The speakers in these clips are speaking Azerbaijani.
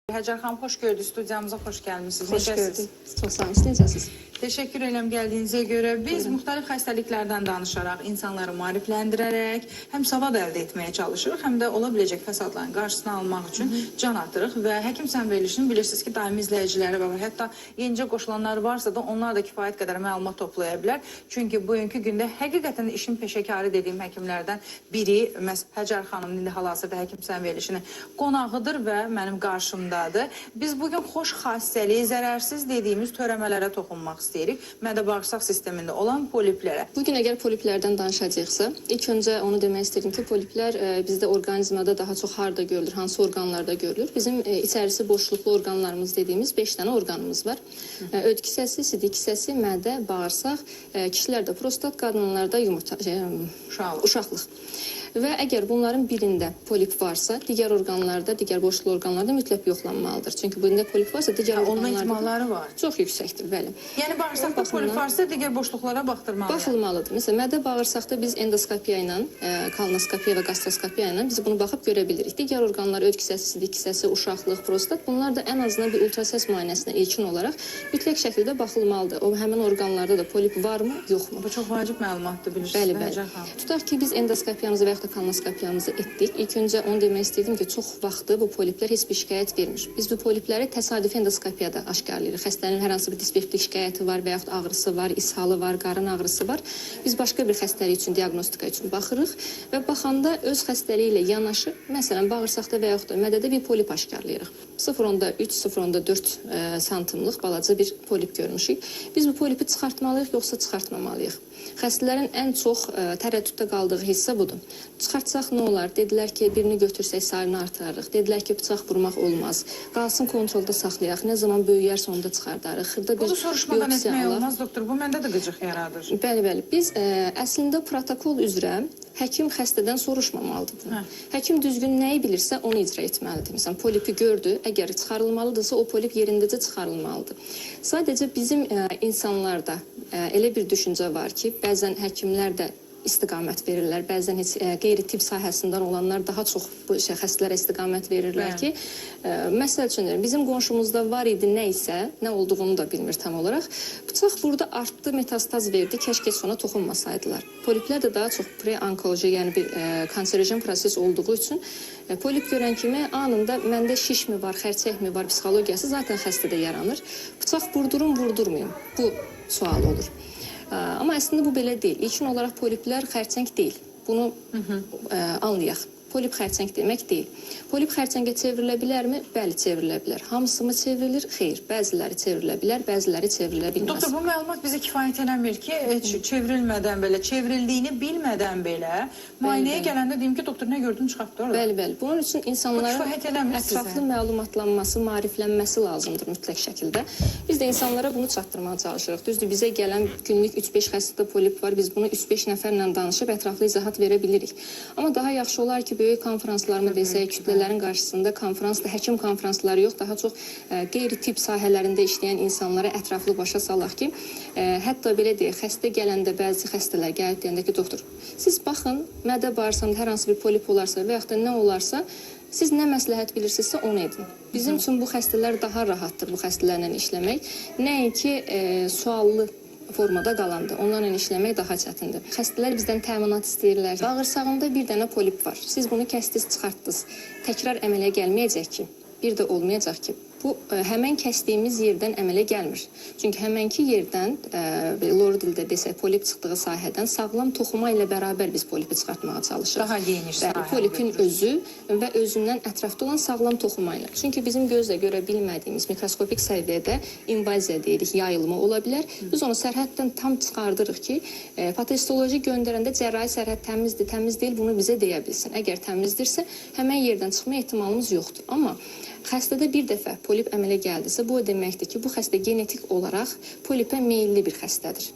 Həcər xanım, xoş gördük. Studiyamıza xoş gəlmisiniz. Xoş Necəsiz? gördük. Çox sağ olun. Siz necəsiniz? Təşəkkür edirəm gəldiyinizə görə. Biz müxtəlif xəstəliklərdən danışaraq, insanları maarifləndirərək həm savad əldə etməyə çalışırıq, həm də ola biləcək fəsadların qarşısını almaq üçün can atırıq və Həkim Sən verilişini bilirsiniz ki, daimi izləyiciləri var. Hətta yenicə qoşulanlar varsa da onlar da kifayət qədər məlumat toplaya bilər. Çünki bugünkü gündə həqiqətən işin peşəkarı dediyim həkimlərdən biri məhz Həcər xanım indi hal-hazırda Həkim Sən verilişinin qonağıdır və mənim qarşımdadır. Biz bugün xoş xassəli, zərərsiz dediyimiz törəmələrə toxunmaq istəyirik. Mədə-bağırsaq sistemində olan poliplərə. Bugün əgər poliplərdən danışacaqsa, ilk öncə onu demək istəyirəm ki, poliplər bizdə orqanizmada daha çox harda görülür, hansı orqanlarda görülür? Bizim içərisi boşluqlu orqanlarımız dediyimiz 5 dənə orqanımız var. Öd kisəsi, sidik kisəsi, mədə, bağırsaq, kişilərdə prostat, qadınlarda yumurta, Uşaqlıq. uşaqlıq. Və əgər bunların birində polip varsa, digər orqanlarda, digər boşluqlu orqanlarda mütləq yoxlanmalıdır. Çünki birində polip varsa, digər Ha, olma orqanlarda da ehtimalları var. çox yüksəkdir, bəli. Yəni bağırsaqda polip varsa digər boşluqlara baxdırmalıyıq. Baxılmalıdır. Məsələn, mədə bağırsaqda biz endoskopiya ilə, kolonoskopiya və gastroskopiya ilə biz bunu baxıb görə bilirik. Digər orqanlar, öd kisəsi, sidik kisəsi, uşaqlıq, prostat, bunlar da ən azından bir ultrasəs müayinəsinə ilkin olaraq mütləq şəkildə baxılmalıdır. O həmin orqanlarda da polip varmı, yoxmu? Bu çox vacib məlumatdır bilirsiniz. Bəli, də, bəli. Həcər xanım. Tutaq ki, biz endoskopiyamızı və yaxud da kolonoskopiyamızı etdik. İlk öncə onu demək istəyirdim ki, çox vaxtı bu poliplər heç bir şikayət vermir. Biz bu polipləri təsadüfi endoskopiyada aşkarlayırıq. Xəstənin hər hansı bir dispeptik şikayəti var və yaxud ağrısı var, ishalı var, qarın ağrısı var. Biz başqa bir xəstəlik üçün, diaqnostika üçün baxırıq və baxanda öz xəstəliyi ilə yanaşı, məsələn, bağırsaqda və yaxud da mədədə bir polip aşkarlayırıq. 0,3, 0,4 santimlıq balaca bir polip görmüşük. Biz bu polipi çıxartmalıyıq yoxsa çıxartmamalıyıq? Xəstələrin ən çox tərəddüddə qaldığı hissə budur. Çıxartsaq nə olar? Dedilər ki, birini götürsək sayını artırarıq. Dedilər ki, bıçaq vurmaq olmaz. Qalsın kontrolda saxlayaq. Nə zaman böyüyərsə onda çıxardarıq. Xırda bir Bunu soruşmadan biopsiya etmək alaq. olmaz doktor. Bu məndə də qıcıq yaradır. Bəli, bəli. Biz əslində protokol üzrə həkim xəstədən soruşmamalıdır bunu. Hə. Həkim düzgün nəyi bilirsə onu icra etməlidir. Məsələn, polipi gördü, əgər çıxarılmalıdırsa o polip yerindəcə çıxarılmalıdır. Sadəcə bizim insanlarda elə bir düşüncə var ki, bəzən həkimlər də istiqamət verirlər. Bəzən heç qeyri-tibb sahəsindən olanlar daha çox bu şey xəstələrə istiqamət verirlər Bəli. ki, məsəl üçün deyirəm, bizim qonşumuzda var idi nə isə, nə olduğunu da bilmir tam olaraq. Bıçaq burada artdı, metastaz verdi. Kəşke heç ona toxunmasaydılar. Poliplər də daha çox preonkoloji, yəni bir kanserogen proses olduğu üçün polip görən kimi anında məndə şiş mi var, xərçəng mi var psixologiyası zaten xəstədə yaranır. Bıçaq vurdurum, vurdurmayım. Bu sual olur. Amma əslində bu belə deyil. İlkin olaraq poliplər xərçəng deyil. Bunu anlayaq. Polip xərçəng demək deyil. Polip xərçəngə çevrilə bilərmi? Bəli, çevrilə bilər. Hamısı mı çevrilir? Xeyr. Bəziləri çevrilə bilər, bəziləri çevrilə bilməz. Doktor, bu məlumat bizə kifayət eləmir ki, heç çevrilmədən belə, çevrildiyini bilmədən belə müayinəyə gələndə deyim ki, doktor nə gördün çıxartdı orada. Bəli, bəli. Bunun üçün Bu insanların kifayət eləmir sizə. ətraflı məlumatlanması, maariflənməsi lazımdır mütləq şəkildə. Biz də insanlara bunu çatdırmağa çalışırıq. Düzdür, bizə gələn günlük 3-5 xəstədə polip var. Biz bunu 3-5 nəfərlə danışıb ətraflı izahat verə bilirik. Amma daha yaxşı olar ki, böyük konfranslarmı desək, kütlələrin qarşısında konfrans da, həkim konfransları yox, daha çox qeyri-tibb sahələrində işləyən insanlara ətraflı başa salaq ki, hətta belə deyək, xəstə gələndə bəzi xəstələr gəlib deyəndə ki, doktor, siz baxın, mədə bağırsağında hər hansı bir polip olarsa və yaxud da nə olarsa, siz nə məsləhət bilirsinizsə onu edin. Bizim üçün bu xəstələr daha rahatdır bu xəstələrlə işləmək. Nəinki suallı formada qalanda onlarla işləmək daha çətindir. Xəstələr bizdən təminat istəyirlər. Bağırsağımda bir dənə polip var. Siz bunu kəsdiniz, çıxartdınız. Təkrar əmələ gəlməyəcək ki, bir də olmayacaq ki. Bu həmən kəsdiyimiz yerdən əmələ gəlmir. Çünki həmənki yerdən, lor dildə desək, polip çıxdığı sahədən sağlam toxuma ilə bərabər biz polipi çıxartmağa çalışırıq. Daha geniş Bəli, sahə polipin götürür. özü və özündən ətrafda olan sağlam toxuma ilə. Çünki bizim gözlə görə bilmədiyimiz mikroskopik səviyyədə invaziya deyirik, yayılma ola bilər. Biz onu sərhəddən tam çıxardırıq ki, patoloji göndərəndə cərrahi sərhəd təmizdir, təmiz deyil, bunu bizə deyə bilsin. Əgər təmizdirsə, həmən yerdən çıxma ehtimalımız yoxdur. Amma xəstədə bir dəfə polip əmələ gəldisə, bu o deməkdir ki, bu xəstə genetik olaraq polipə meyilli bir xəstədir.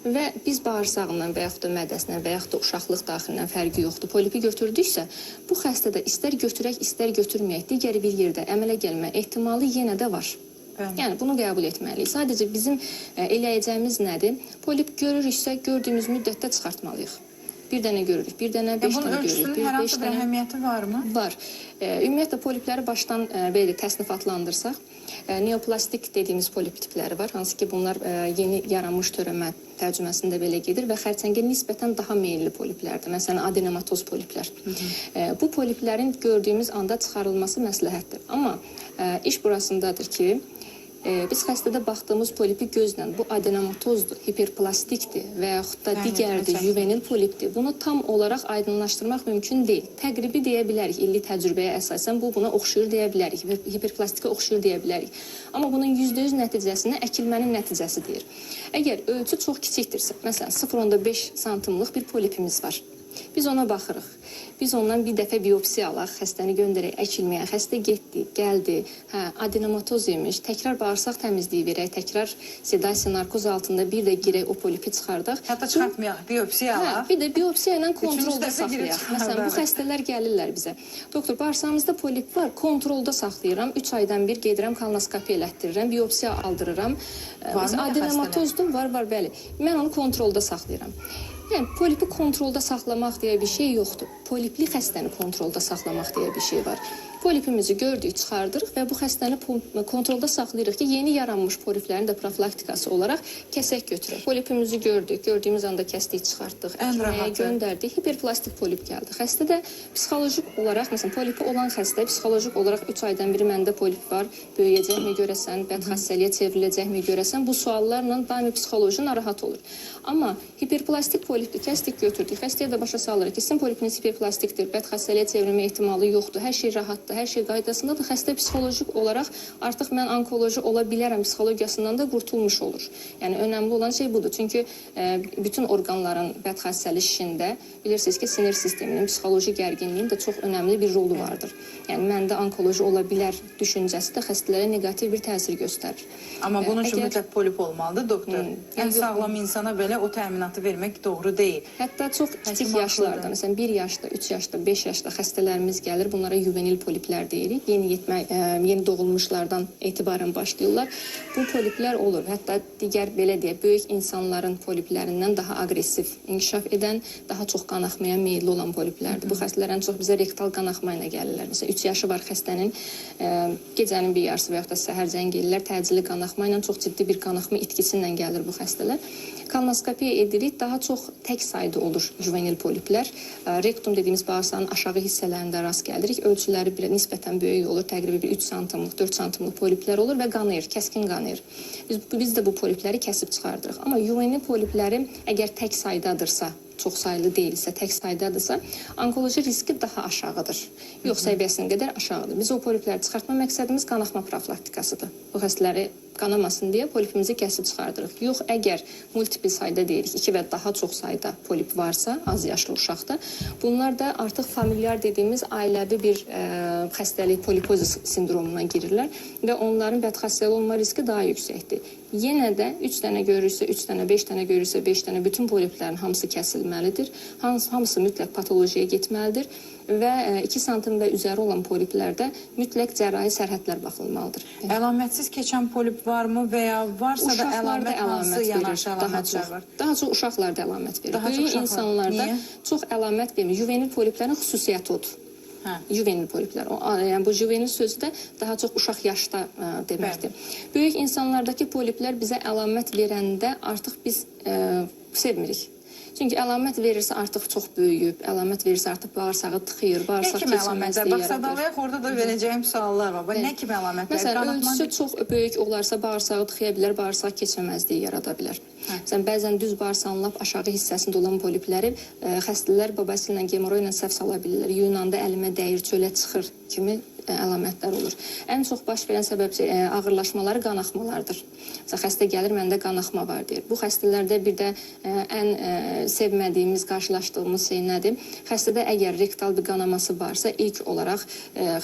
Və biz bağırsağından və yaxud da mədəsindən və yaxud da uşaqlıq daxilindən fərqi yoxdur. Polipi götürdüksə, bu xəstədə istər götürək, istər götürməyək, digər bir yerdə əmələ gəlmə ehtimalı yenə də var. Bəli. Yəni bunu qəbul etməliyik. Sadəcə bizim eləyəcəyimiz nədir? Polip görürüksə, gördüyümüz müddətdə çıxartmalıyıq. Bir dənə görürük, bir dənə, Yəni beş bunun dənə görürük, ölçüsünün bir, hər beş hansı bir dənə. əhəmiyyəti varmı? Var. Ümumiyyətlə polipləri başdan belə təsnifatlandırsaq, neoplastik dediyimiz polip tipləri var, hansı ki bunlar yeni yaranmış törəmə tərcüməsində belə gedir və xərçəngə nisbətən daha meyilli poliplərdir. Məsələn, adenomatoz poliplər. Bu poliplərin gördüyümüz anda çıxarılması məsləhətdir. Amma iş burasındadır ki, biz xəstədə baxdığımız polipi gözlə bu adenomatozdur, hiperplastikdir və yaxud da Təyin digərdir, etmək juvenil polipdir. Bunu tam olaraq aydınlaşdırmaq mümkün deyil. Təqribi deyə bilərik, illik təcrübəyə əsasən bu buna oxşuyur deyə bilərik, hiperplastikə oxşuyur deyə bilərik. Amma bunun %100 nəticəsini əkilmənin nəticəsi deyir. Əgər ölçü çox kiçikdirsə, məsələn 0,5 santimlik bir polipimiz var. Biz ona baxırıq. Biz ondan bir dəfə biopsiya alaq, xəstəni göndərək əkilməyə. Xəstə getdi, gəldi. Hə, adenomatoz imiş. Təkrar bağırsaq təmizliyi verək, təkrar sedasiya narkoz altında bir də girək o polipi çıxardaq. Hətta çıxartmayaq, biopsiya Hə, alaq. bir də biopsiya ilə kontrolda dəfə girib saxlayaq. çıxardaq. Məsələn, bu xəstələr gəlirlər bizə. Doktor, bağırsağımızda polip var, kontrolda saxlayıram. 3 aydan bir gedirəm, kolonoskopiya elətdirirəm, biopsiya aldırıram. Var mı Məsələn, elə adenomatozdur, var, var, bəli. Mən onu kontrolda saxlayıram. Yəni polipi kontrolda saxlamaq deyə bir şey yoxdur. Polipli xəstəni kontrolda saxlamaq deyə bir şey var. Polipimizi gördük, çıxardırıq və bu xəstəni kontrolda saxlayırıq ki, yeni yaranmış poliplərin də profilaktikası olaraq kəsək götürək. Polipimizi gördük, gördüyümüz anda kəsdik, çıxartdıq, Ən əkilməyə rahatı. göndərdik. Hiperplastik polip gəldi. Xəstə də psixoloji olaraq, məsələn, polipi olan xəstə psixoloji olaraq 3 aydan biri məndə polip var, böyüyəcəkmi görəsən, bədxassəliyə çevriləcəkmi görəsən, bu suallarla daimi psixoloji narahat olur. Amma hiperplastik polipdir, kəsdik, götürdük. Xəstəyə də başa salırıq ki, sizin polipiniz hiperplastikdir, bədxassəliyə çevrilmə ehtimalı yoxdur, hər şey rahatdır, hər şey qaydasındadır. Xəstə psixoloji olaraq artıq mən onkoloji ola bilərəm psixologiyasından da qurtulmuş olur. Yəni önəmli olan şey budur. Çünki bütün orqanların bədxassəli şişində bilirsiniz ki, sinir sisteminin psixoloji gərginliyin də çox önəmli bir rolu vardır. Yəni məndə onkoloji ola bilər düşüncəsi də xəstələrə neqativ bir təsir göstərir. Amma bunun üçün Əgər- mütləq polip olmalıdır, doktor. Ən yox. sağlam insana belə o təminatı vermək doğru deyil. Hətta çox kiçik Həkim yaşlarda, haqlıdır. məsələn 1 yaşda, 3 yaşda, 5 yaşda xəstələrimiz gəlir. Bunlara juvenil poliplər deyirik. Yeni yetmə, yeni doğulmuşlardan etibarən başlayırlar. Bu poliplər olur. Hətta digər belə deyək, böyük insanların poliplərindən daha aqressiv inkişaf edən, daha çox qanaxmaya meyilli olan poliplərdir. Bu xəstələr ən çox bizə rektal qanaxma ilə gəlirlər. Məsələn, 3 yaşı var xəstənin, gecənin bir yarısı və yaxud da səhər zəng eləyirlər, təcili qanaxma ilə çox ciddi bir qanaxma itkisi ilə gəlir bu xəstələr. Kolonoskopiya edirik, daha çox tək sayda olur juvenil poliplər. Rektum dediyimiz bağırsağın aşağı hissələrində rast gəlirik. Ölçüləri bir nisbətən böyük olur, təqribi bir 3 santimlik, 4 santimlik poliplər olur və qanayır, kəskin qanayır. Biz də bu polipləri kəsib çıxardırıq. Amma juvenil polipləri əgər tək saydadırsa, çox saylı deyilsə, tək saydadırsa, onkoloji riski daha aşağıdır. Yox səviyyəsinin qədər aşağıdır. Biz o polipləri çıxartma məqsədimiz qanaxma profilaktikasıdır. Bu xəstələri qanamasın deyə polipimizi kəsib çıxardırıq. Yox, əgər multipl sayda deyirik, 2 və daha çox sayda polip varsa, az yaşlı uşaqda, bunlar da artıq familiar dediyimiz ailəvi bir xəstəlik polipozis sindromuna girirlər və onların bədxassəli olma riski daha yüksəkdir. Yenə də 3 dənə görürsə 3 dənə, 5 dənə görürsə 5 dənə bütün poliplərin hamısı kəsilməlidir. Hamısı mütləq patolojiyə getməlidir və 2 santim və üzəri olan poliplərdə mütləq cərrahi sərhədlər baxılmalıdır. Əlamətsiz keçən polip varmı və ya varsa da Uşaqlarda əlamət hansı əlamət verir yanaşı daha əlamətlər çox. var? Daha çox uşaqlarda əlamət verir. Daha çox Böyük uşaqlar. insanlarda Niyə? çox əlamət vermir. Juvenil poliplərin xüsusiyyəti odur. Hə. Juvenil poliplər. Yəni bu juvenil sözü də daha çox uşaq yaşda deməkdir. Böyük insanlardakı poliplər bizə əlamət verəndə artıq biz sevmirik. Çünki əlamət verirsə artıq çox böyüyüb, əlamət verirsə artıq bağırsağı tıxıyır, Nə bağırsaq kimi əlamətlər? keçirməzliyi Bax, yaradır. sadalayaq, orada da verəcəyim suallar var. Bax, nə kimi əlamətlər? Məsələn, Qanaxma ölçüsü çox böyük olarsa bağırsağı tıxaya bilər, bağırsaq keçirməzliyi yarada bilər. Məsələn, bəzən düz bağırsağın lap aşağı hissəsində olan polipləri xəstələr babasillə, gemoroyla səhv sala bilirlər. Yunanda əlimə dəyir, çölə çıxır kimi əlamətlər olur. Ən çox baş verən səbəb ağırlaşmaları qanaxmalardır. Məsələn, xəstə gəlir, məndə qanaxma var deyir. Bu xəstələrdə bir də ən sevmədiyimiz, qarşılaşdığımız şey nədir? Xəstədə əgər rektal bir qanaması varsa, ilk olaraq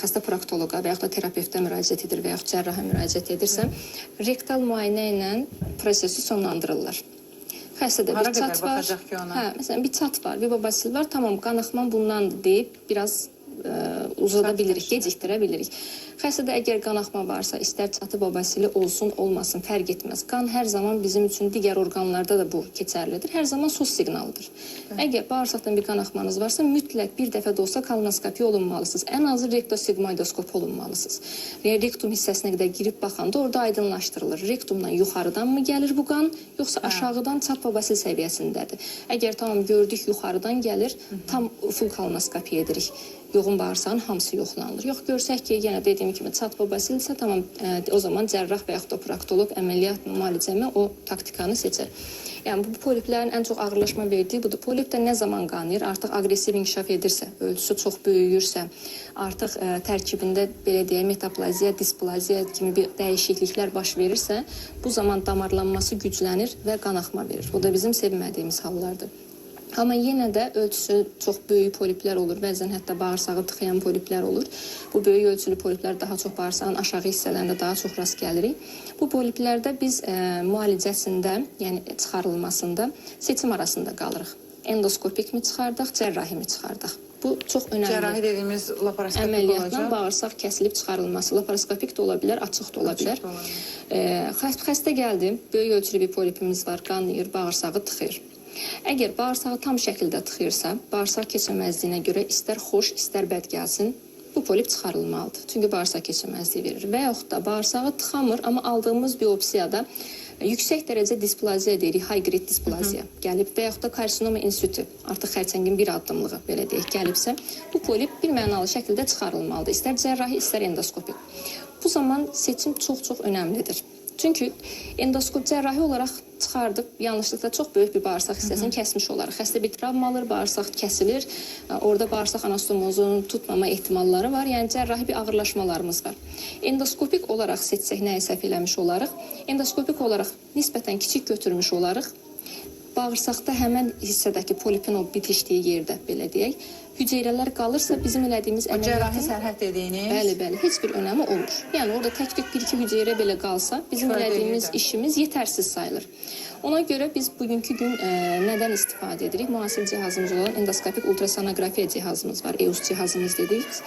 xəstə proktoloqa və yaxud da terapevtə müraciət edir və yaxud cərraha müraciət edirsə, rektal müayinə ilə prosesi sonlandırırlar. Xəstədə Hara bir qədər çat var. baxacaq ki ona? Hə, məsələn, bir çat var, bir babasil var. Tamam, qanaxma bundandır deyib biraz uzada bilirik, gecikdirə bilirik. Xəstədə əgər qanaxma varsa, istər çatı babasili olsun, olmasın, fərq etməz. Qan hər zaman bizim üçün digər orqanlarda da bu keçərlidir. Hər zaman sos siqnalıdır. Əgər bağırsaqdan bir qanaxmanız varsa, mütləq bir dəfə də olsa kolonoskopiya olunmalısınız. Ən azı rektosigmoidoskop olunmalısınız. Yəni rektum hissəsinə qədər girib baxanda orada aydınlaşdırılır. Rektumdan yuxarıdan mı gəlir bu qan, yoxsa aşağıdan çat babasil səviyyəsindədir? Əgər tamam gördük yuxarıdan gəlir, tam full kolonoskopiya edirik. Yoğun bağırsağın hamısı yoxlanılır. Yox görsək ki, yenə dediyim kimi çat babasilsə, tamam o zaman cərrah və yaxud da proktoloq əməliyyat müalicəmi o taktikanı seçər. Yəni bu poliplərin ən çox ağırlaşma verdiyi budur. Polip də nə zaman qanayır? Artıq aqressiv inkişaf edirsə, ölçüsü çox böyüyürsə, artıq tərkibində belə deyək metaplaziya, displaziya kimi bir dəyişikliklər baş verirsə, bu zaman damarlanması güclənir və qanaxma verir. Bu da bizim sevmədiyimiz hallardır. Amma yenə də ölçüsü çox böyük poliplər olur. Bəzən hətta bağırsağı tıxayan poliplər olur. Bu böyük ölçülü poliplər daha çox bağırsağın aşağı hissələrində daha çox rast gəlirik. Bu poliplərdə biz müalicəsində, yəni çıxarılmasında seçim arasında qalırıq. Endoskopik mi çıxardaq, cərrahi mi çıxardaq? Bu çox önəmli. Cərrahi dediyimiz laparoskopik Əməliyyatla olacaq. bağırsaq kəsilib çıxarılması, laparoskopik də ola bilər, açıq da ola bilər. Açıq da ola bilər. Xəstə gəldi, böyük ölçülü bir polipimiz var, qanayır, bağırsağı tıxıyır. Əgər bağırsağı tam şəkildə tıxıyırsa, bağırsaq keçirməzliyinə görə istər xoş, istər bəd gəlsin, bu polip çıxarılmalıdır. Çünki bağırsaq keçirməzliyi verir. Və yaxud da bağırsağı tıxamır, amma aldığımız biopsiyada yüksək dərəcə displaziya deyirik, high grade displaziya gəlib və yaxud da karsinoma insütü, artıq xərçəngin bir addımlığı belə deyək, gəlibsə, bu polip bir mənalı şəkildə çıxarılmalıdır. İstər cərrahi, istər endoskopik. Bu zaman seçim çox-çox önəmlidir. Çünki endoskop cərrahi olaraq çıxardıb yanlışlıqla çox böyük bir bağırsaq hissəsini kəsmiş olarıq. Xəstə bir travma alır, bağırsaq kəsilir. Orada bağırsaq anastomozunun tutmama ehtimalları var. Yəni cərrahi bir ağırlaşmalarımız var. Endoskopik olaraq seçsək nəyi səhv eləmiş olarıq? Endoskopik olaraq nisbətən kiçik götürmüş olarıq. Bağırsaqda həmən hissədəki polipin o bitişdiyi yerdə belə deyək, hüceyrələr qalırsa bizim elədiyimiz O cərrahi əməliyyatın sərhəd dediyiniz. Bəli, bəli, heç bir önəmi olmur. Yəni orada tək-tük bir-iki hüceyrə belə qalsa, bizim Kifayət elədiyimiz eləyir də. işimiz yetərsiz sayılır. Ona görə biz bugünkü gün nədən istifadə edirik? Müasir cihazımız olan endoskopik ultrasonoqrafiya cihazımız var, EUS cihazımız dedik biz.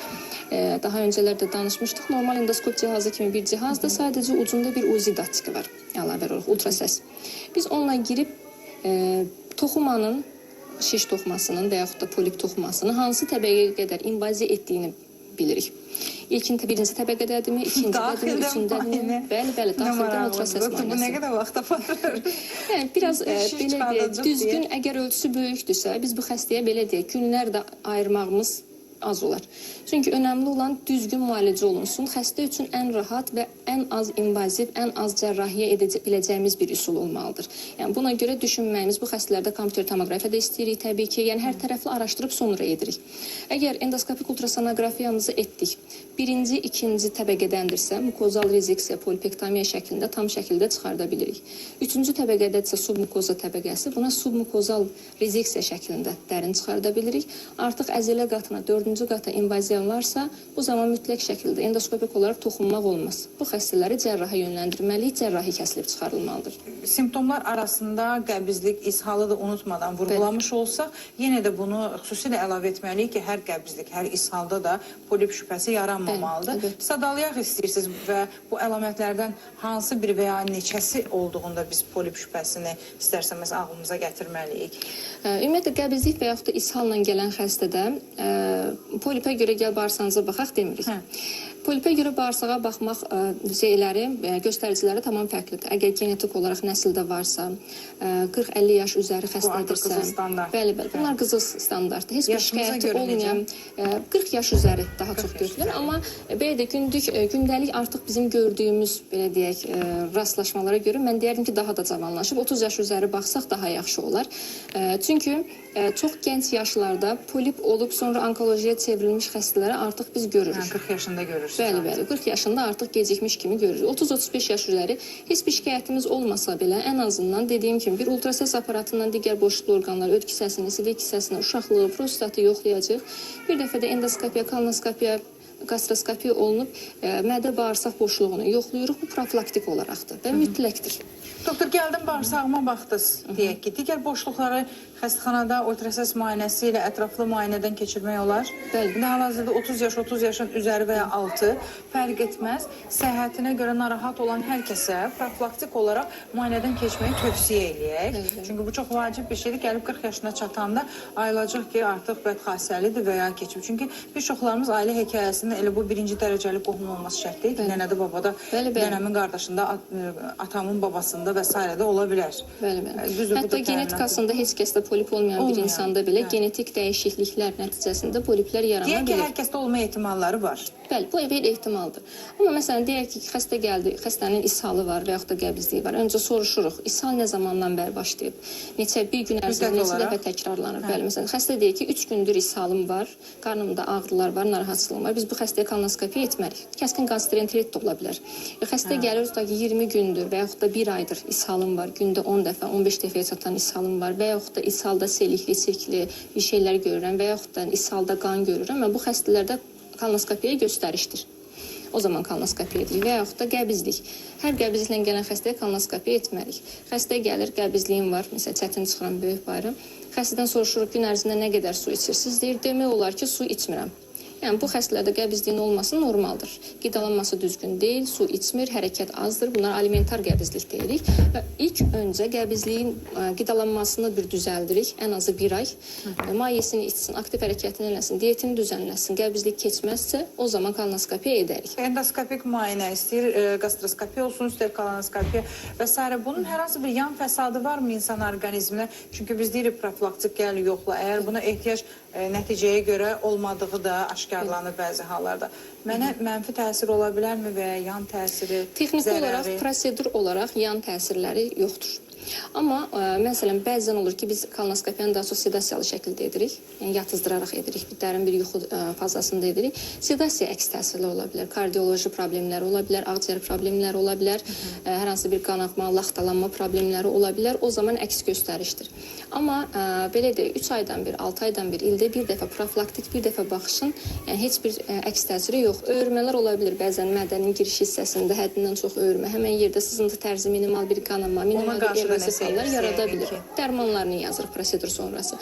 Daha öncələr də danışmışdıq. Normal endoskop cihazı kimi bir cihazdır, sadəcə ucunda bir UZI datçiki var, əlavə olaraq ultrasəs. Biz onunla girib toxumanın, şiş toxumasının və yaxud da polip toxumasının hansı təbəqəyə qədər invaziya etdiyini bilirik. İlkin birinci təbəqədədirmi, ikincидədirmi, Daxildən üçündədirmi? müayinə. Bəli, bəli, Nə daxildən maraqlıdır. ultrasəs Doktor, bu nə müayinəsi. qədər vaxt aparır? Yəni biraz Bir şiş belə deyək, çıxardacaq düzgün deyə. əgər ölçüsü böyükdürsə, biz bu xəstəyə belə deyək, günlər də ayırmağımız az olar. Çünki önəmli olan düzgün müalicə olunsun. Xəstə üçün ən rahat və ən az invaziv, ən az cərrahiyyə edə biləcəyimiz bir üsul olmalıdır. Yəni buna görə düşünməyimiz, bu xəstələrdə kompüter tomoqrafiya da istəyirik təbii ki, yəni hər tərəfli araşdırıb sonra edirik. Əgər endoskopik ultrasonoqrafiyamızı etdik, birinci, ikinci təbəqədəndirsə, mukozal rezeksiya, polipektomiya şəklində tam şəkildə çıxarda bilirik. Üçüncü təbəqədədirsə submukoza təbəqəsi, buna submukozal rezeksiya şəklində dərin çıxarda bilirik. Artıq əzələ qatına, dördüncü qata invaziya varsa, bu zaman mütləq şəkildə endoskopik olaraq toxunmaq olmaz. Bu xəstələri cərraha yönləndirməliyik, cərrahi kəsilib çıxarılmalıdır. Simptomlar arasında qəbizlik, ishalı da unutmadan vurğulamış olsaq, yenə də bunu xüsusilə əlavə etməliyik ki, hər qəbizlik, hər ishalda da polip şübhəsi yaranmamalıdır. Bəli, əlbəttə. Sadalayaq istəyirsiniz və bu əlamətlərdən hansı bir və ya neçəsi olduğunda biz polip şübhəsini istərsəmiz ağlımıza gətirməliyik. Ümumiyyətlə qəbizlik və yaxud da ishalla gələn xəstədə polipə görə gəl bağırsağınıza baxaq demirik. Hə. Polipə görə bağırsağa baxmaq şeyləri, göstəriciləri tamam fərqlidir. Əgər genetik olaraq nəsildə varsa, 40-50 yaş üzəri artıq xəstədirsə, qızıl standart. Bəli, bəli. Bunlar qızıl standartdır. Heç bir Yaşımıza şikayəti görə necə? olmayan 40 yaş üzəri daha çox 40 yaş görülür. üzəri. Amma belə də gündük, gündəlik artıq bizim gördüyümüz belə deyək, rastlaşmalara görə mən deyərdim ki, daha da cavanlaşıb 30 yaş üzəri baxsaq daha yaxşı olar. Çünki çox gənc yaşlarda polip olub sonra onkolojiyə çevrilmiş xəstələri artıq biz görürük. Yəni 40 yaşında görürsünüz. Bəli, artıq. bəli. 40 yaşında artıq gecikmiş kimi görürük. 30-35 yaş üzəri heç bir şikayətimiz olmasa belə ən azından dediyim kimi bir ultrasəs aparatından digər boşluqlu orqanlar, öd kisəsini, sidik kisəsini, uşaqlığı, prostatı yoxlayacağıq. Bir dəfə də endoskopiya, kolonoskopiya, gastroskopiya olunub mədə bağırsaq boşluğunu yoxlayırıq. Bu profilaktik olaraqdır və mütləqdir. Doktor, gəldim bağırsağıma baxdınız deyək ki, digər boşluqları Xəstəxanada ultrasəs müayinəsi ilə ətraflı müayinədən keçirmək olar. Bəli. İndi hal-hazırda 30 yaş, 30 yaşın üzəri və ya altı fərq etməz. Səhhətinə görə narahat olan hər kəsə profilaktik olaraq müayinədən keçməyi tövsiyə eləyək. Bəli. Çünki bu çox vacib bir şeydir. Gəlib 40 yaşına çatanda ayılacaq ki, artıq bədxassəlidir və ya keçib. Çünki bir çoxlarımız ailə hekayəsində elə bu birinci dərəcəli qohum olması şərt deyil ki, nənədə, babada, Bəli, bəli. nənəmin qardaşında, atamın babasında və sairə də ola bilər. Bəli, bəli. Düzdür, bu Hətta da təminatlı. genetikasında heç kəsdə polip olmayan bir Olmayan, insanda belə hə. genetik dəyişikliklər nəticəsində poliplər yarana Deyək ki, bilir. hər kəsdə olma ehtimalları var. Bəli, bu bir ehtimaldır. Amma məsələn deyək ki, xəstə gəldi, xəstənin ishalı var və yaxud da qəbizliyi var. Öncə soruşuruq, ishal nə zamandan bəri başlayıb? Neçə bir gün ərzində Müddət neçə olaraq? dəfə təkrarlanır? Bəli, məsələn, xəstə deyir ki, 3 gündür ishalım var, qarnımda ağrılar var, narahatçılığım var. Biz bu xəstəyə kolonoskopiya etmərik. Kəskin gastroenterit də ola bilər. Xəstə gəlir, tutaq ki, 20 gündür və yaxud da 1 aydır ishalım var, gündə 10 dəfə, 15 dəfəyə çatan ishalım var və yaxud da ishalda selikli, sirkli bir şeylər görürəm və yaxud da ishalda qan görürəm. Və bu xəstələrdə kolonoskopiya göstərişdir. O zaman kolonoskopiya edirik və yaxud da qəbizlik. Hər qəbizliklə gələn xəstəyə kolonoskopiya etmərik. Xəstə gəlir, qəbizliyim var, məsələn, çətin çıxıram böyük bayram. Xəstədən soruşuruq gün ərzində nə qədər su içirsiniz? Deyir, demək olar ki, su içmirəm. Yəni bu xəstələrdə qəbizliyin olması normaldır. Qidalanması düzgün deyil, su içmir, hərəkət azdır. Bunlar alimentar qəbizlik deyirik. Və ilk öncə qəbizliyin qidalanmasını bir düzəldirik, ən azı bir ay. Mayesini içsin, aktiv hərəkətini eləsin, diyetini düzənləsin. Qəbizlik keçməzsə, o zaman kolonoskopiya edərik. Endoskopik müayinə istəyir, gastroskopiya olsun, istəyir kolonoskopiya və sairə. Bunun hər hansı bir yan fəsadı varmı insan orqanizminə? Çünki biz deyirik profilaktik gəl yoxla. Əgər buna ehtiyac nəticəyə görə olmadığı da aşkarlanır bəzi hallarda. Mənə mənfi təsir ola bilərmi və ya yan təsiri, Texniki zərəri? olaraq, prosedur olaraq yan təsirləri yoxdur. Amma məsələn bəzən olur ki, biz kolonoskopiyanı daha çox sedasiyalı şəkildə edirik. Yəni yatızdıraraq edirik, bir dərin bir yuxu fazasında edirik. Sedasiya əks təsirli ola bilər, kardioloji problemləri ola bilər, ağciyər problemləri ola bilər, hər hansı bir qanaqma, laxtalanma problemləri ola bilər. O zaman əks göstərişdir. Amma belə deyək, 3 aydan bir, 6 aydan bir, ildə bir dəfə profilaktik bir dəfə baxışın, yəni heç bir əks təsiri yox. Öyrmələr ola bilər bəzən mədənin giriş hissəsində həddindən çox öyrmə, həmən yerdə sızıntı tərzi minimal bir qanama, minimal bir qarşı da erozif nəsə hallar eləyirsə yarada yəqin bilər. ki. Dərmanlarını yazırıq prosedur sonrası.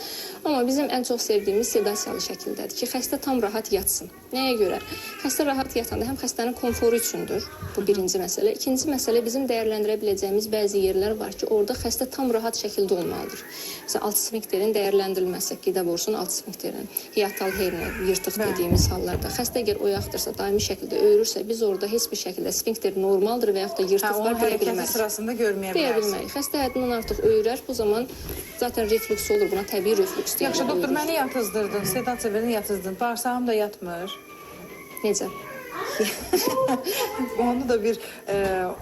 Amma bizim ən çox sevdiyimiz sedasiyalı şəkildədir ki, xəstə tam rahat yatsın. Nəyə görə? Xəstə rahat yatanda həm xəstənin komforu üçündür. Bu birinci məsələ. İkinci məsələ bizim dəyərləndirə biləcəyimiz bəzi yerlər var ki, orada xəstə tam rahat şəkildə olmalıdır. Məsələn, alt sfinkterin dəyərləndirilməsi, qida borusunun alt sfinkterinin, hiatal hernia, yırtıq Bəli. dediyimiz hallarda xəstə əgər oyaqdırsa, daimi şəkildə öyrürsə, biz orada heç bir şəkildə sfinkter normaldır və yaxud da Hə, yırtıq onun var deyə hərəkəti bilmərik. sırasında görməyə Deyə bilərsən. bilmərik. Xəstə həddindən artıq öyrər, bu zaman zaten reflüks olur, buna təbii reflüks deyilir. Yaxşı, doktor, öyrür. məni yatızdırdın, sedasiya verdin, yatızdın. Bağırsağım da yatmır. Necə? Onu da bir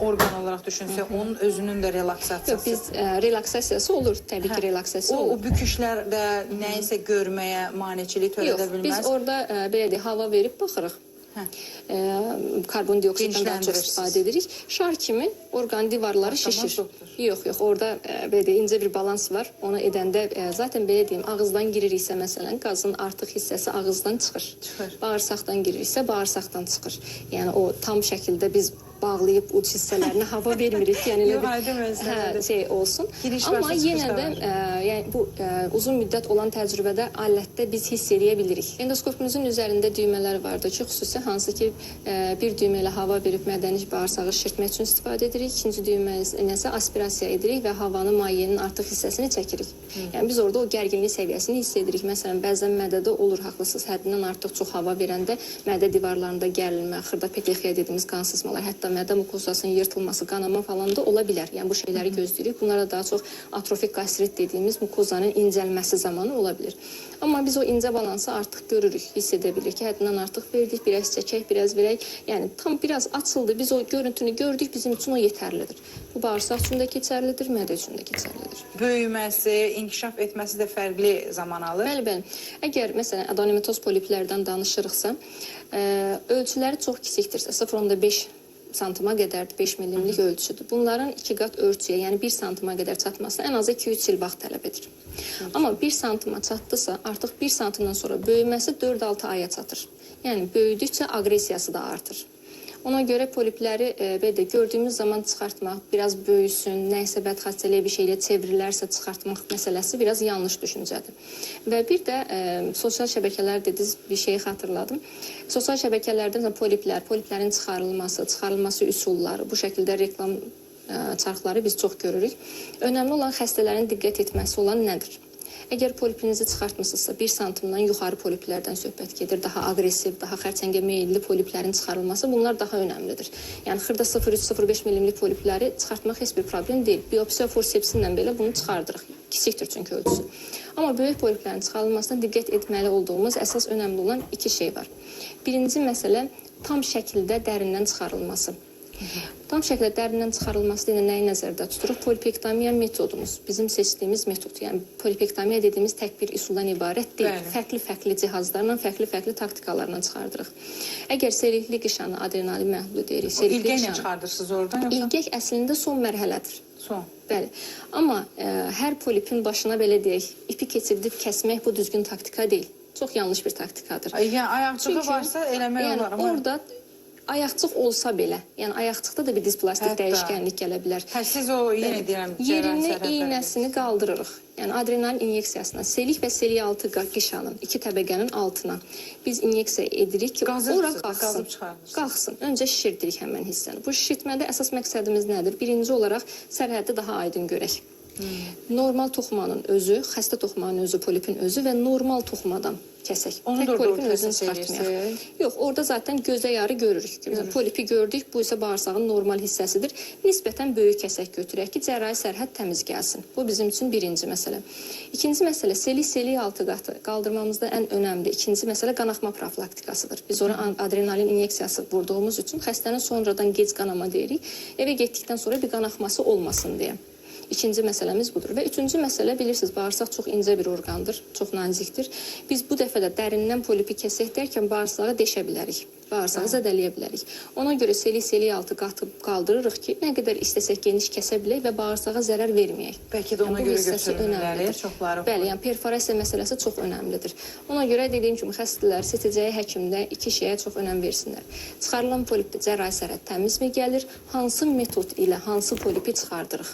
orqan olaraq düşünsək, onun özünün də relaksasiyası. Yox, biz relaksasiyası olur, təbii ki, relaksasiya O, olur. o büküşlərdə nəyisə görməyə maneçilik Yox, törədə bilməz. biz orada belə deyək, hava verib baxırıq. Hə. Karbondioksiddən daha çox Genişləndirirsiniz. istifadə edirik. Şar kimi orqan divarları Partlamaz, şişir. doktor. Yox, yox, orada belə deyək, incə bir balans var. Onu edəndə zaten belə deyim, ağızdan giririksə məsələn, qazın artıq hissəsi ağızdan çıxır. Çıxır. Bağırsaqdan giririksə bağırsaqdan çıxır. Yəni o tam şəkildə biz bağlayıb uc hissələrinə hava vermirik. Yəni elə Yox, bir aydın məsələdir. hə, şey olsun. Giriş Amma varsa çıxış yenə da də var. Yəni bu uzun müddət olan təcrübədə alətdə biz hiss eləyə bilirik. Endoskopumuzun üzərində düymələr vardır ki, xüsusi hansı ki bir düymə ilə hava verib mədəni bağırsağı şişirtmək üçün istifadə edirik. İkinci düymə ilə isə aspirasiya edirik və havanı mayenin artıq hissəsini çəkirik. Yəni biz orada o gərginlik səviyyəsini hiss edirik. Məsələn, bəzən mədədə olur, haqlısınız, həddindən artıq çox hava verəndə mədə divarlarında gərilmə, xırda petexiya dediyimiz qan sızmalar, hətta mədə mukozasının yırtılması, qanama falan da ola bilər. Yəni bu şeyləri gözləyirik. Bunlara daha çox atrofik qastrit dediyimiz mukozanın incəlməsi zamanı ola bilər. Amma biz o incə balansı artıq görürük, hiss edə bilirik ki, həddindən artıq verdik, biraz çəkək, biraz verək. Yəni tam biraz açıldı, biz o görüntünü gördük, bizim üçün o yetərlidir. Bu bağırsaq üçün də keçərlidir, mədə üçün də keçərlidir. Böyüməsi, inkişaf etməsi də fərqli zaman alır. Bəli, bəli. Əgər məsələn adenomatoz poliplərdən danışırıqsa, ölçüləri çox kiçikdirsə, 0,5 santıma qədərdir, 5 millimlik ölçüdür. Bunların 2 qat ölçüyə, yəni 1 santıma qədər çatmasına ən azı 2-3 il vaxt tələb edir. Amma 1 santıma çatdısa, artıq 1 santımdan sonra böyüməsi 4-6 aya çatır. Yəni böyüdükcə aqressiyası da artır. Ona görə polipləri belə də gördüyümüz zaman çıxartmaq, biraz böyüsün, nəyisə bədxassəliyə bir şeylə çevrilərsə çıxartmaq məsələsi biraz yanlış düşüncədir. Və bir də sosial şəbəkələr dediniz, bir şeyi xatırladım. Sosial şəbəkələrdə məsələn poliplər, poliplərin çıxarılması, çıxarılması üsulları, bu şəkildə reklam çarxları biz çox görürük. Önəmli olan xəstələrin diqqət etməsi olan nədir? Əgər polipinizi çıxartmısınızsa, 1 santimdən yuxarı poliplərdən söhbət gedir, daha aqressiv, daha xərçəngə meyilli poliplərin çıxarılması, bunlar daha önəmlidir. Yəni xırda 0,3-0,5 milimlik polipləri çıxartmaq heç bir problem deyil. Biopsiya forsepsi ilə belə bunu çıxardırıq. Kiçikdir çünki ölçüsü. Amma böyük poliplərin çıxarılmasına diqqət etməli olduğumuz əsas önəmli olan iki şey var. Birinci məsələ tam şəkildə dərindən çıxarılması. Tam şəkildə dərindən çıxarılması ilə nəyi nəzərdə tuturuq? Polipektomiya metodumuz, bizim seçdiyimiz metod. Yəni polipektomiya dediyimiz tək bir üsuldan ibarət deyil. Bəli. Fərqli-fərqli cihazlarla, fərqli-fərqli taktikalarla çıxardırıq. Əgər selikli qişanı, adrenalin məhlulu deyirik, selikli İlgəklə qişanı. çıxardırsınız oradan yoxsa? İlgək əslində son mərhələdir. Son. Bəli. Amma hər polipin başına belə deyək, ipi keçirdib kəsmək bu düzgün taktika deyil. Çox yanlış bir taktikadır. Ay, yəni ayaqçığı Çünki- varsa eləmək yəni olar amma. Orada ayaqcıq olsa belə, yəni ayaqcıqda da bir displastik Hətta. dəyişkənlik gələ bilər. Hə, siz o yenə deyirəm cərrahi Yerini sərhədləri iynəsini qaldırırıq. Yəni adrenalin inyeksiyasına, selik və selik altı qişanın iki təbəqənin altına biz inyeksiya edirik ki, Qazırsınız, ora qalxsın. qazıb çıxarırsınız. Qalxsın. Öncə şişirdirik həmən hissəni. Bu şişirtmədə əsas məqsədimiz nədir? Birinci olaraq sərhəddi daha aydın görək. Normal toxumanın özü, xəstə toxumanın özü, polipin özü və normal toxumadan kəsək. Onu Tək da orada polipin özünü ultrasəs çıxartmayaq. eləyirsiniz? Yox, orada zaten gözə yarı görürük. Məsələn, polipi gördük, bu isə bağırsağın normal hissəsidir. Nisbətən böyük kəsək götürək ki, cərrahi sərhəd təmiz gəlsin. Bu bizim üçün birinci məsələ. İkinci məsələ selik altı qatı qaldırmamızda ən önəmli ikinci məsələ qanaxma profilaktikasıdır. Biz ora adrenalin inyeksiyası vurduğumuz üçün xəstənin sonradan gec qanama deyirik. Evə getdikdən sonra bir qanaxması olmasın deyə. İkinci məsələmiz budur. Və üçüncü məsələ bilirsiniz, bağırsaq çox incə bir orqandır, çox nazikdir. Biz bu dəfə də dərindən polipi kəsək dərkən bağırsağı deşə bilərik. Bağırsağı zədələyə bilərik. Ona görə selik altı qatı qaldırırıq ki, nə qədər istəsək geniş kəsə bilək və bağırsağa zərər verməyək. Bəlkə də ona Yəni, bu görə hissəsi götürmürlər, önəmlidir. çoxları. Bəli, yəni perforasiya məsələsi çox önəmlidir. Ona görə dediyim kimi xəstələr seçəcəyi həkimdə iki şeyə çox önəm versinlər. Çıxarılan polipdə cərrahi sərhəd təmizmi gəlir? Hansı metod ilə hansı polipi çıxardırıq?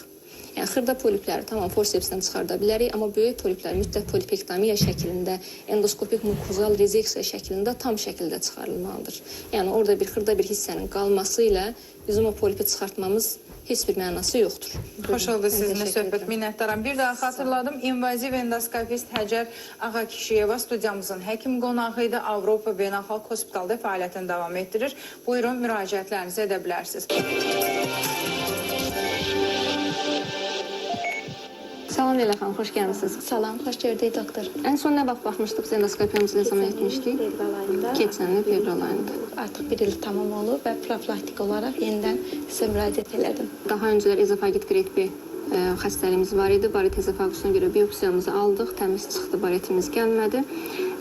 Yəni xırda polipləri tamam forsepsdən çıxarda bilərik, amma böyük poliplər mütləq polipektomiya şəklində, endoskopik mukozal rezeksiya şəklində tam şəkildə çıxarılmalıdır. Yəni orada bir xırda bir hissənin qalması ilə bizim o polipi çıxartmamız heç bir mənası yoxdur. Xoş oldu Mən sizinlə təşəkkür söhbət. edirəm. Minnətdaram. Bir daha xatırladım. İnvaziv endoskopist Həcər Ağakişiyeva studiyamızın həkim qonağı idi. Avropa Beynəlxalq Hospitalda fəaliyyətini davam etdirir. Buyurun, müraciətlərinizi edə bilərsiniz. Salam Leyla xanım, xoş gəlmisiniz. Salam, xoş gördük doktor. Ən son nə vaxt baxmışdıq, biz endoskopiyamızı nə zaman etmişdik? Fevral ayında. Keçən il fevral ayında. Artıq bir il tamam olub və profilaktik olaraq yenidən sizə müraciət elədim. Daha öncələr ezofagit qrade B xəstəliyimiz var idi. Barit ezofagusuna görə biopsiyamızı aldıq, təmiz çıxdı, baritimiz gəlmədi.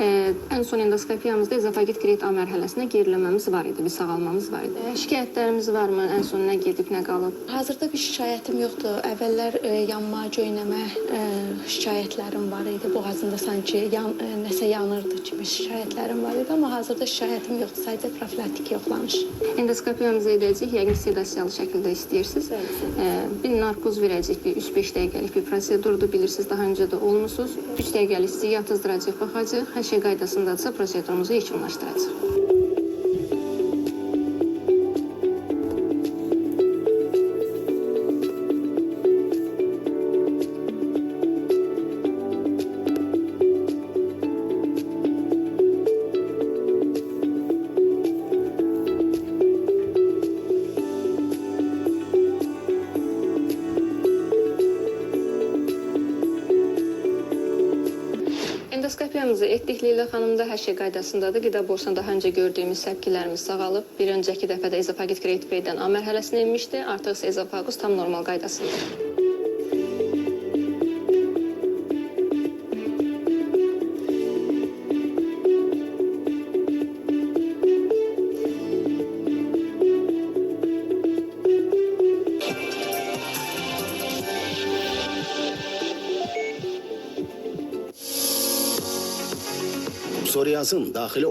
Ən son endoskopiyamızda ezofagit qrade A mərhələsinə geriləməmiz var idi, bir sağalmamız var idi. Şikayətlərimiz varmı? Ən son nə gedib, nə qalıb? Hazırda bir şikayətim yoxdur. Əvvəllər yanma, göynəmə şikayətlərim var idi. Boğazımda sanki nəsə yanırdı kimi şikayətlərim var idi, amma hazırda şikayətim yoxdur. Sadəcə profilaktik yoxlanış. Endoskopiyamızı edəcəyik, yəqin sedasiyalı şəkildə istəyirsiniz. Bir narkoz verəcək, bir 3-5 dəqiqəlik bir prosedurdur, bilirsiniz, daha öncə də olmusunuz. 3 dəqiqəlik sizi yatızdıracaq, baxacaq, hər şey qaydasındadırsa prosedurumuzu yekunlaşdıracaq. Endoskopiyamızı etdik Leyla xanımda, hər şey qaydasındadır. Qida borusunda daha öncə gördüyümüz səpkilərimiz sağalıb. Bir öncəki dəfədə ezofagit grade B-dən A mərhələsinə enmişdi. Artıq isə ezofagus tam normal qaydasındadır. Psoriazın daxili